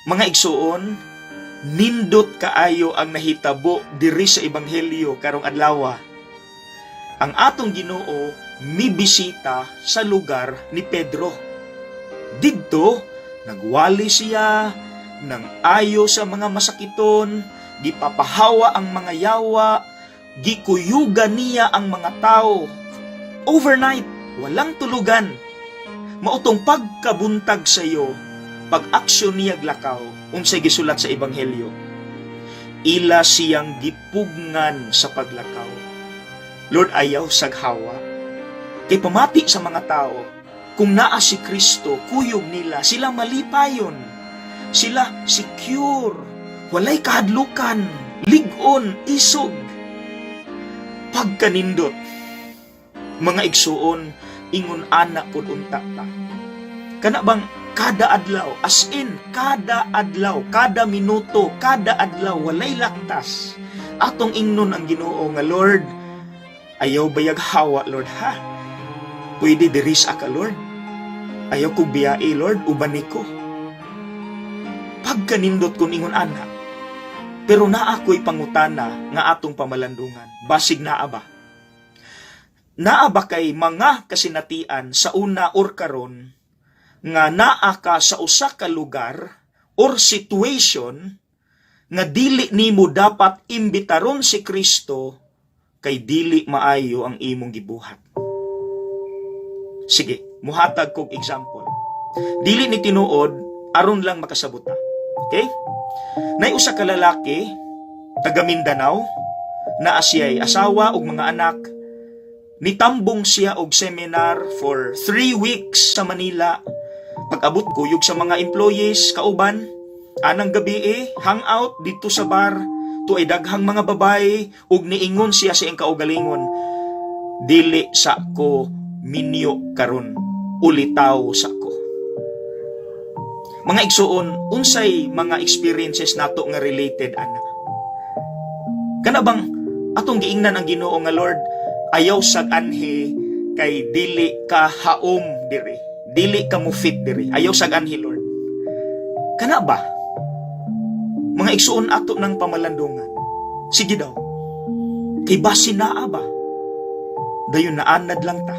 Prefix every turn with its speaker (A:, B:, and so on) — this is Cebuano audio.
A: Mga igsuon, nindot kaayo ang nahitabo diri sa ebanghelyo karong adlaw. Ang atong Ginoo mibisita sa lugar ni Pedro. Didto, nagwali siya nang ayo sa mga masakiton, gipapahawa ang mga yawa, gikuyugan niya ang mga tao. Overnight, walang tulugan. Mao tong pagkabuntag sa iyo, pag-aksyon niya lakaw, unsay gisulat sa ebanghelyo? Ila siyang gipugngan sa paglakaw. "Lord, ayaw sag hawa." Kay pamati sa mga tao, kung naa si Kristo, kuyog nila, sila malipayon. Sila secure, walay kahadlukan, lig-on, isog. Pagkanindot, mga igsuon, ingon ana pud unta ta. Kana bang kada adlaw, as in, kada adlaw, kada minuto, kada adlaw, walay laktas. Atong ingnon ang Ginoo nga, "Lord, ayaw bayag hawa, Lord, ha? Pwede diri sa ka, Lord. Ayaw kog biyai, Lord, uban ko." Pagkanindot kung ingon ana. Pero naa ko'y pangutana nga atong pamalandungan. Basig naa ba? Naa ba kay mga kasinatian sa una or karon nga naa ka sa usa ka lugar or situation nga dili nimo dapat imbitaron si Kristo kay dili maayo ang imong gibuhat? Sige, muhatag kog example. Dili ni tinuod, aron lang makasabot ta. Okay? Nay usa ka lalaki taga Mindanao, naa siya'y asawa ug mga anak. Nitambong siya og seminar for 3 weeks sa Manila. Pag-abot, kuyog sa mga employees kauban. Anang gabi eh, hangout dito sa bar. Tuay daghang mga babae ug niingon siya sa iyang kaugalingon, "Dili sa ko minyo karon, ulitaw sa ko." Mga igsuon, unsay mga experiences nato nga related ana? Kana bang atong giingnan ang Ginoo nga, "Lord, ayaw sag anhi kay dili ka haom diri. Dili ka mo fit diri. Ayaw sag anhi, Lord"? Kana ba? Mga igsuon, ato ng pamalandungan. Sige daw. Kay basin naa ba? Dayon naanad lang ta.